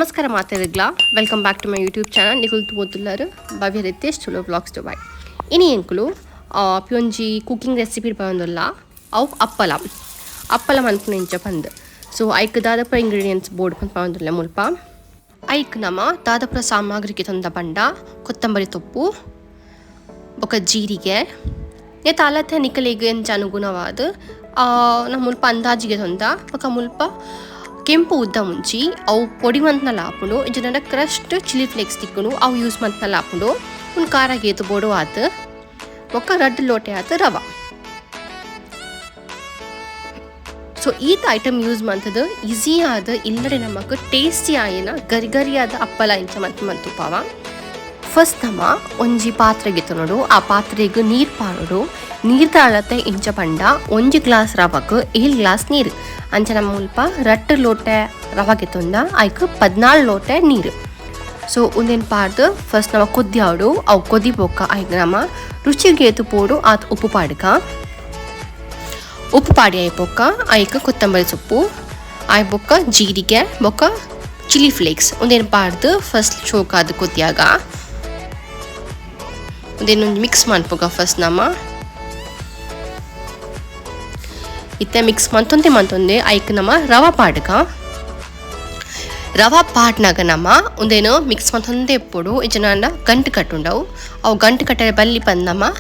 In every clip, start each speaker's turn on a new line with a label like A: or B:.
A: ನಮಸ್ಕಾರ ಮಾತೆರೆಗ್ಲಾ, welcome back to my YouTube channel. ನಿಕುಲು ತೂವೊಂದುಲ್ಲರ್ ಭವ್ಯ ರಿತೇಶ್ ತುಳು ವ್ಲಾಗ್ಸ್ ದುಬೈ. ಇನಿ ಎಂಕುಲು ಪಿಯೊಂಜಿ ಕುಕಿಂಗ್ ರೆಸಿಪಿ ಪನೊಂದುಲ್ಲ, ಅವು ಅಪ್ಪಲ. ಅಪ್ಪಲ ಮನ್ಪುನ ಇಂಚ ಪಂದ್. ಸೊ ಐಕ್ ದಾದಪುರ ಇಂಗ್ರೀಡಿಯೆಂಟ್ಸ್ ಬೋಡು ಪಂದ್ ಪನೊಂದುಲ್ಲೆ ಮುಲ್ಪ. ಐಕ್ ನಮ ದಾದಪುರ ಸಾಮಗ್ರಿ ತಂದ ಪಂಡ ಕೊತ್ತಂಬರಿ ತೊಪ್ಪು ಬೊಕ ಜೀರಿಗೆ ನೆತ್ತ ಅಲತೆ ನಿಕಲೆಗ್ ಎಂಚ ಅನುಗುಣವಾದ್ ನಮ ಮುಲ್ಪ ಅಂದಾಜಿಗೆ ತೊಂದ. ಬೊಕ ಮುಲ್ಪ ಕೆಂಪು ಉದ್ದ ಮುಂಚಿ ಅವು ಪೊಡಿ ಮಂತ್ನಲ ಆಪುಂಡು, ಇಜ್ಜಿಂಡ ಕ್ರಶ್ಡ್ ಚಿಲ್ಲಿ ಫ್ಲೇಕ್ಸ್ ತಿಕ್ಕುಂಡು, ಅವು ಯೂಸ್ ಮಂತ್ನಲ ಆಪುಂಡು. ಉಂದು ಖಾರ ಗೇತು ಬೋಡು ಆತ್. ಬೊಕ ರಡ್ಡ್ ಲೋಟೆ ಆತ್ ರವ. ಸೊ ಈತ್ ಐಟಮ್ ಯೂಸ್ ಮಂತದ ಈಸಿ ಆದ್ ಇಲ್ಲಡೆ ನಮಕ್ ಟೇಸ್ಟಿ ಆಯಿನ ಗರಿ ಗರಿಯಾದ ಅಪ್ಪಲ ಇಂಚ ಮಂತ್ ಮಂತುಪಾವ. ಫಸ್ಟ್ ನಮ ಒಂಜಿ ಪಾತ್ರೆಗೆ ತೊನೊಡು, ಆ ಪಾತ್ರೆಗ್ ನೀರ್ ಪಾಡೊಡು. ನೀರ್ದ ಅಳತೆ ಇಂಚ ಪಂಡ ಒಂಜಿ ಗ್ಲಾಸ್ ರವಕ್ 7 ಗ್ಲಾಸ್ ನೀರು. ಅಂಚ ನಮ ಮುಲ್ಪ ರಡ್ಡ್ ಲೋಟೆ ರವಗೆ ತೊಂದ ಐಕ್ 14 ಲೋಟೆ ನೀರು. ಸೊ ಉಂದೆನ್ ಪಾಡ್ದ್ ಫಸ್ಟ್ ನಮ ಕೊದ್ದಿಯಾವೊಡು. ಅವು ಕೊದಿ ಬೊಕ್ಕ ಐಕ್ ನಮ ರುಚಿಗೆ ಏತ್ ಪೋಡು ಆತ್ ಉಪ್ಪು ಪಾಡ್ಕ. ಉಪ್ಪು ಪಾಡಿ ಆಯಿ ಬೊಕ್ಕ ಐಕ್ ಕೊತ್ತಂಬರಿ ಸೊಪ್ಪು ಆಯಿ ಬೊಕ್ಕ ಜೀರಿಗೆ ಬೊಕ್ಕ ಚಿಲ್ಲಿ ಫ್ಲೇಕ್ಸ್ ಉಂದೆನ್ ಪಾಡ್ದ್ ಫಸ್ಟ್ ಚೋಕಾದ್ ಕೊದ್ದಿಯಾಗ ಉಂದೆನ್ ಒಂಜಿ ಮಿಕ್ಸ್ ಮನ್ಪುಗ. ಫಸ್ಟ್ ನಮ ಇತ್ತೆ ಮಿಕ್ಸ್ ಮಂತೊಂದೆ ಮಂತೊಂದೆ ಐಕ್ ನಮ ರವ ಪಾಡ್ಗ. ರವ ಪಾಡ್ನಗ ನಮ ಉಂದೆನ್ ಮಿಕ್ಸ್ ಮಂತೊಂದೆ ಇಪ್ಪೊಡು, ಇಜ್ಜಿಂಡ ಗಂಟು ಕಟ್ಟುಂಡವು. ಅವು ಗಂಟು ಕಟ್ಟರೆ ಬಲ್ಲಿ ಪಂದ್ ನಮ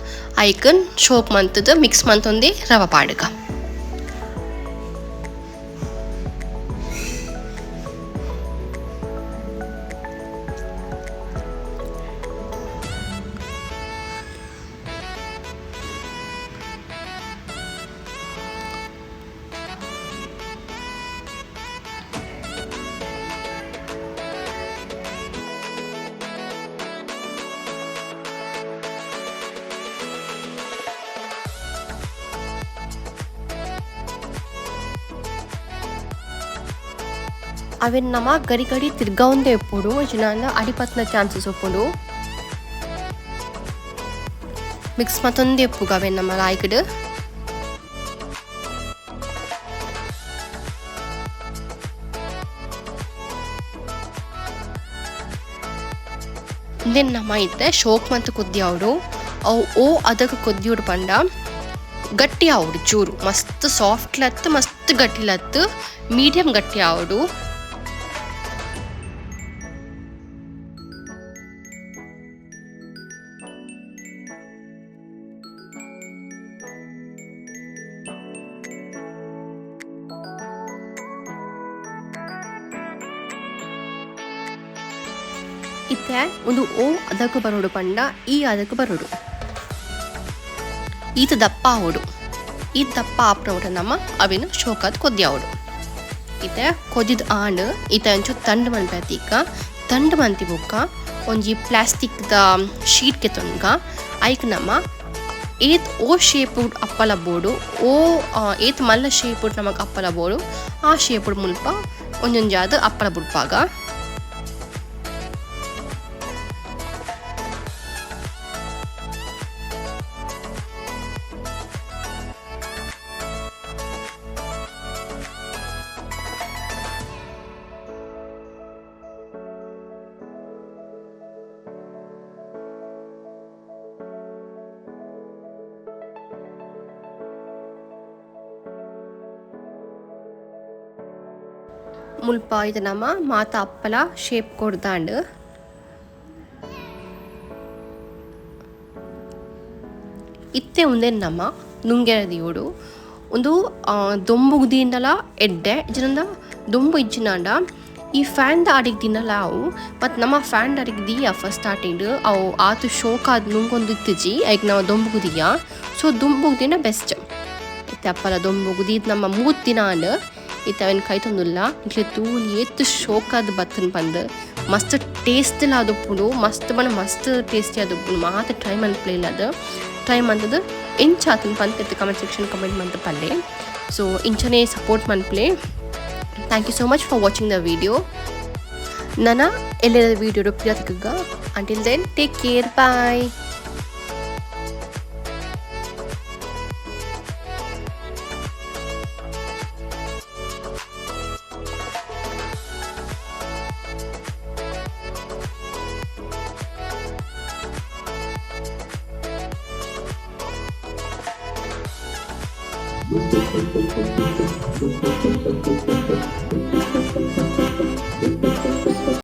A: ಐಕ್ ಶೋಕ್ ಮಂತುದು ಮಿಕ್ಸ್ ಮಂತೊಂದೆ ರವ ಪಾಡ್ಗ. ಅವೆನ್ ನಮ ಗರಿ ಗಡಿ ತಿರ್ಗೌಂದೆ ಇಪ್ಪೊಡು, ಇಜ್ಜಿಂಡ ಅಡಿಪತ್ನ ಚಾನ್ಸಸ್ ಉಪ್ಪುಂಡು. ಮಿಕ್ಸ್ ಮತ್ತೊಂದೇ ಇಪ್ಪುಗ ಅವೆನ್ ನಮ ಲಾಯ್ಕ್ಡ್. ಉಂದೆನ್ ನಮ ಇತ್ತೆ ಶೋಕ್ ಮಂತ್ ಕೊದ್ದಿಯಾವೊಡು. ಅವು ಓ ಅದಕ್ಕೆ ಕೊದ್ದಿಯೋಡು ಪಂಡ ಗಟ್ಟಿ ಆವೊಡು ಚೂರು, ಮಸ್ತ್ ಸಾಫ್ಟ್ ಲತ್ತು ಮಸ್ತ್ ಗಟ್ಟಿ ಲತ್ತು ಮೀಡಿಯಂ ಗಟ್ಟಿ ಆವೊಡು. ಇತ್ತೆ ಉಂದು ಓ ಅದಕ್ಕೆ ಬರೋಡು ಪಂಡ ಈ ಅದಕ್ಕೆ ಬರೋಡು, ಈತ ದಪ್ಪ ಆವೊಡು. ಈ ದಪ್ಪ ಆಪುನವುಟ ನಮ ಅವೆನ್ ಶೋಕಾದ್ ಕೊದ್ದಿಯಾವೊಡು. ಇತ್ತೆ ಕೊದ್ದಿದ್ ಆಂಡ್ ಇತ್ತೆ ಅಂಚು ತಂಡು ಮನ್ಪೆ. ತಂಡು ಮಂತಿ ಬೊಕ್ಕ ಒಂಜಿ ಪ್ಲಾಸ್ಟಿಕ್ ದ ಶೀಟ್ ಗೆತೊನ್ಗ ಐಕ್ ನಮ ಏತ್ ಓ ಶೇಪ್ ಅಪ್ಪಲ ಬೋಡು, ಓ ಏತ್ ಮಲ್ಲ ಶೇಪ್ ನಮಕ್ ಅಪ್ಪಲ ಬೋಡು ಆ ಶೇಪ್ ಮುಲ್ಪ ಒಂಜೊಂಜಾದ್ ಅಪ್ಪಲ ಬುಡ್ಪಾಗ. ಮುಲ್ಪ ಇದು ನಮ ಮಾತ ಅಪ್ಪಲ ಶೇಪ್ ಕೊಡ್ದಾಂಡ್. ಇತ್ತೆ ಉಂದೆನ್ ನಮ ನುಂಗೆರ ದಿಯೋಡು. ಉಂದು ದೊಂಬುಗು ದೀಂಡಲ ಎಡ್ಡೆ, ಇಜ್ಜಿಂಡ ದೊಂಬು ಇಜ್ಜಿನಾಂಡ ಈ ಫ್ಯಾನ್ ದ ಅಡಿಗೆ ದಿನಲ ಅವು. ಮತ್ತು ನಮ್ಮ ಫ್ಯಾನ್ ಅಡಿಗೆ ದಿಯ ಫಸ್ಟ್ ಸ್ಟಾರ್ಟಿಂಗ್ ಅವು ಆತು ಶೋಕಾದ್ ನುಂಗೊಂದು ಇತ್ತಿಜಿ, ಐಕ್ ನಾವು ದೊಂಬುಗು ದಿಯ. ಸೊ ದೊಂಬುಗು ದಿನ ಬೆಸ್ಟ್. ಇತ್ತೆ ಅಪ್ಪಲ ದೊಂಬುಗು ದೀದ್ ನಮ್ಮ 3 ದಿನ ಆಂಡ್. ಇತ್ತೆ ಅವೆನ್ ಕೈ ತಂದುಲ್ಲ ನಿಕ್ಲೆ ತೂಲಿ ಏತ್ ಶೋಕಾದ್ ಬತ್ತನ್ ಪಂದ್ ಮಸ್ತ್ ಟೇಸ್ಟ್ ಆದುಪ್ಪುಂಡು, ಮಸ್ತ್ ಬಣ್ಣ ಮಸ್ತ್ ಟೇಸ್ಟಿ ಆದುಪ್ಪುಂಡು. ಮಾತ ಟ್ರೈ ಮನ್ಪುಲೆ ಇಲ್ಲದ ಟ್ರೈ ಮಂತದ ಎಂಚ ಆತನ್ ಪಂದ್ ಕಮೆಂಟ್ ಸೆಕ್ಷನ್ ಕಮೆಂಟ್ ಮಂತ್ ಪಲ್ಲೆ. ಸೊ ಇಂಚನೆ ಸಪೋರ್ಟ್ ಮನ್ಪುಲೆ. Thank you so much for watching the video. ನನ ಎಲ್ಲೆದ ವಿಡಿಯೋ ಪ್ರಿಯ. Until then take care, bye.